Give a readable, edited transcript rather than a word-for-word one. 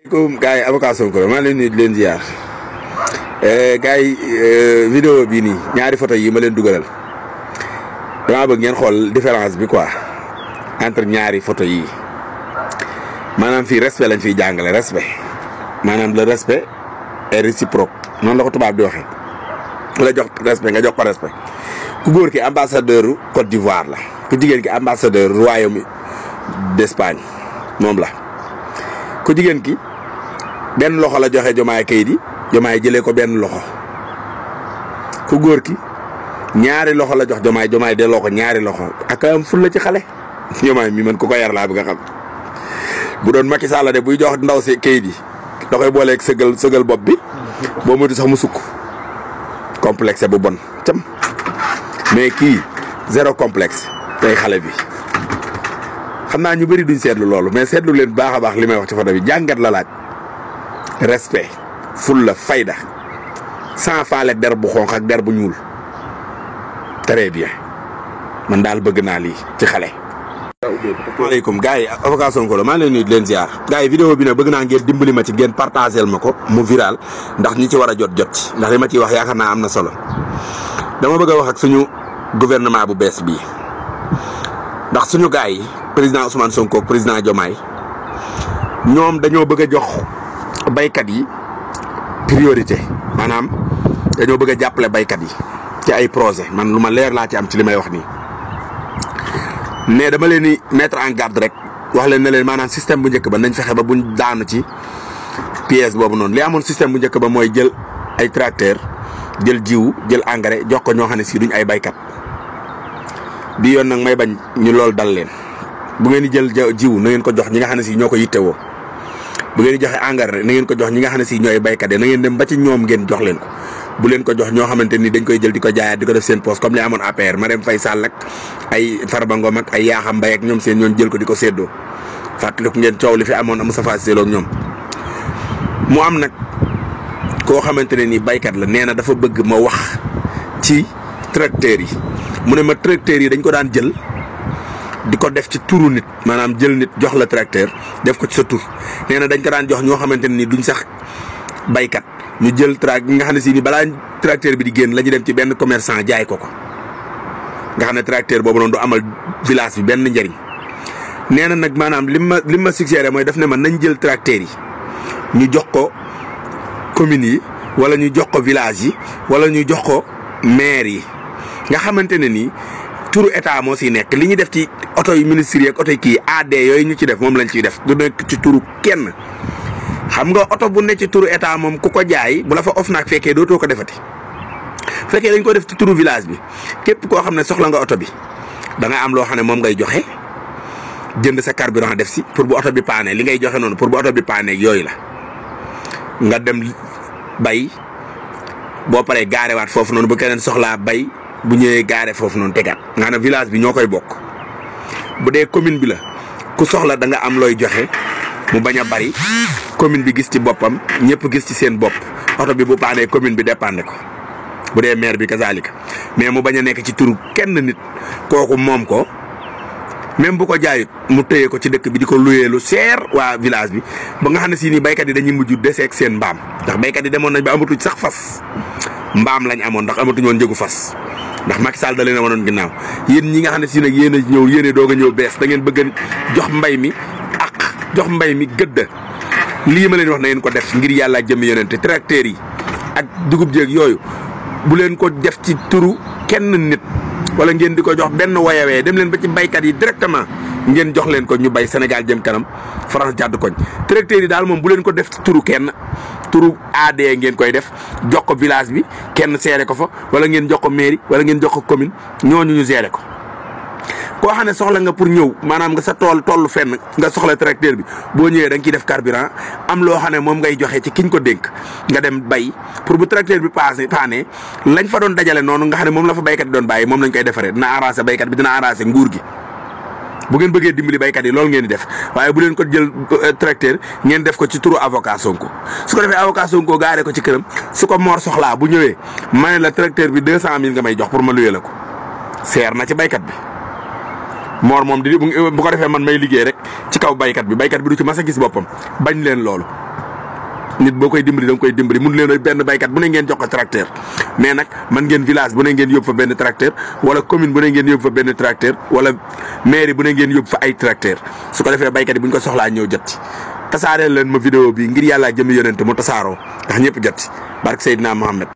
comme gars yi avocat Sonko maa leen nuyu di leen ziar gars yi vidéo bii nii ñaari photo yi ma leen dugalal damaa bëgg ngeen xool différence bi quoi entre ñaari photo yi maanaam fii respect lañ fiy jàngale respect maanaam le respect est réciproque noonu la ko tubaab di waxee ku la jox respect nga jox ko respect ku góor ki ambassadeur Côte d'Ivoire la ku jigéen ki ambassadeur royaume d'Espagne moom la ku jigéen ki benn loxo la joxe Diomaye kayit yi Diomaye jëlee ko benn loxo ku góor ki ñaari loxo la jox Diomaye delloo ko ñaari loxo ak am ful la ci xale Diomaye mi man ku ko yar laa bëgg a xam bu doon Macky Sall de buy jox ndaw si kayit yi da koy booleeg sëgal bopp bi boo moytu sax mu sukk complexe bu bon cam mais kii zéro complexe tey xale bi xam naa ñu bëri duñ seetlu loolu mais seetlu leen baax a baax li may wax ci photo bi jàngat la laaj respect fulla fayda sans faale der bu xonq ak der bu ñuul très bien man daal bëgg naa lii ci xale. asalaamaaleykum gars yi avocat Sonko la maa ngi leen nuyu di leen ziar gars yi vidéo bi nag bëgg naa ngeen dimbali ma ci ngeen partagel ma ko mu viral ndax ñi ci war a jot ci ndax li ma ciy wax yaakaar naa am na solo dama bëgg a wax ak suñu gouvernement bu bees bii ndax suñu gars yi président Ousmane Sonko président Diomaye ñoom dañoo bëgg a jox baykat yi priorité maanaam dañoo bëgg a jàppale baykat yi ci ay projet man lu ma leer laa ci am ci li may wax nii mais dama leen di mettre en garde rek wax leen ne leen maanaam système bu njëkk ba nañ fexe ba buñ daanu ci pièce boobu noonu li amoon système bu njëkk ba mooy jël ay tracteur jël jiwu jël engrais jox ko ñoo xam ne si duñ ay baykat bi yoon nag may bañ ñu loolu dal leen bu ngeen di jël jiwu na ngeen ko jox ñi nga xam ne si ñoo ko yittewoo bu ngeen di joxe engrais na ngeen ko jox ñi nga xam ne si ñooy baykat yi na ngeen dem ba ci ñoom ngeen jox leen ko bu leen ko jox ñoo xamante ni dañ koy jël di ko jaayaat di ko def seen poste comme li amoon APR Marème Faye Sall ak ay Farba Ngom ak ay Yakham Mbaye ak ñoom seen ñoon jël ko di ko séddoo fàttaliku ngeen coow li fi amoon Moustapha Cissé Lo ak ñoom mu am nag koo xamante ne ni baykat la nee na dafa bëgg ma wax ci tracteurs yi mu ne ma tracteurs yi dañ ko daan jël di ko def ci turu nit maanaam jël nit jox la tracteur def ko ci sa tur nee na dañ ko daan jox ñoo xamante ne ni duñ sax baykat ñu jël nga xam ne si ni balaa tracteur bi di génn la ñu dem ci benn commerçant jaay ko nga xam ne tracteur boobu noonu du amal village bi benn njëriñ nee na nag maanaam li ma suggéré mooy daf ne ma nañ jël tracteur yi ñu jox ko communes yi wala ñu jox ko village yi wala ñu jox ko maire yi nga xamante ne nii turu état moo siy nekk li ñu def ci oto yi ministres yi ak oto yi kii AD yooyu ñu ci def moom lañ ciy def du nekk ci turu kenn. xam nga oto bu ne ci turu état moom ku ko jaay bu la fa OFNAC fekkee dootoo ko defati fekkee dañ ko def ci turu village bi képp koo xam ne soxla nga oto bi da nga am loo xam ne moom ngay joxe jënd sa carburant def si pour bu oto bi paane li ngay joxe noonu pour bu oto bi paane yooyu la nga dem bay boo paree gaarewaat foofu noonu bu keneen soxlaa bay bu ñëwee gaare foofu noonu tegaat nga xam ne village bi ñoo koy bokk bu dee commune bi la ku soxla da nga am looy joxe mu bañ a bari commune bi gis ci boppam ñëpp gis ci seen bopp oto bi bu paanee commune bi dépendre ko bu dee maire bi kazalika mais mu bañ a nekk ci turu kenn nit kooku moom ko même bu ko jaayut mu téye ko ci dëkk bi di ko luyee lu seer waa village bi ba nga xam ne si nii baykat yi dañuy mujj deseeg seen mbaam ndax baykat yi demoon nañ ba amatuñ sax fas mbaam lañ amoon ndax amatuñ woon njëgu fas ndax Macky Sall da leen a wanoon ginnaaw yéen ñi nga xam ne si nag yéen a ñëw yéen a doog a ñëw bees da ngeen bëgg jox mbay mi jox mbay mi gëdd lii ma leen wax na ngeen ko def ngir yàlla jëmmi yonente tracteurs yi ak dugub jéeg yooyu bu leen ko def ci turu kenn nit wala ngeen di ko jox benn wayawee dem leen ba ci baykat yi directement ngeen jox leen ko ñu bay Sénégal jëm kanam France jàdd koñ tracteurs yi daal moom bu leen ko def ci turu kenn turu AD ngeen koy def jox ko village bi kenn seere ko fa wala ngeen jox ko mairie wala ngeen jox ko commune ñooñu ñu seere ko koo xam ne soxla nga pour ñëw maanaam nga sa tollu fenn nga soxla tracteur bi boo ñëwee da nga ciy def carburant am loo xam ne moom ngay joxe ci kiñ ko dénk nga dem bay pour bu tracteur bi paane lañ fa doon dajale noonu nga xam ne moom la fa baykat yi doon bàyyi moom lañ koy defaree dina arrangé baykat bi dina arrangé nguur gi bu ngeen bëggee dimbali baykat yi loolu ngeen di def waaye bu leen ko jël tracteur ngeen def ko ci turu avocat Sonko su ko defee avocat Sonko gaaree ko ci këram su ko Mor soxlaa bu ñëwee ma ne la tracteur bi 200000 nga may jox pour ma luyee la ko seer na ci baykat bi Mor moom di bu ko defee man may liggéey rek ci kaw baykat bi du ci mas a gis boppam bañ leen loolu nit boo koy dimbali da nga koy dimbali mun leen benn baykat bu ne ngeen jox ko tracteur mais nag man ngeen village bu ne ngeen yóbbu fa benn tracteur wala commune bu ne ngeen yóbbu fa benn tracteur wala mairie bu ne ngeen yóbbu fa ay tracteur su ko defee baykat yi bu ñu ko soxlaa ñëw jot ci tasaareel leen ma vidéo bi ngir yàlla jëm yonent mu tasaaroo ndax ñëpp jot ci barke Seydina Mohamed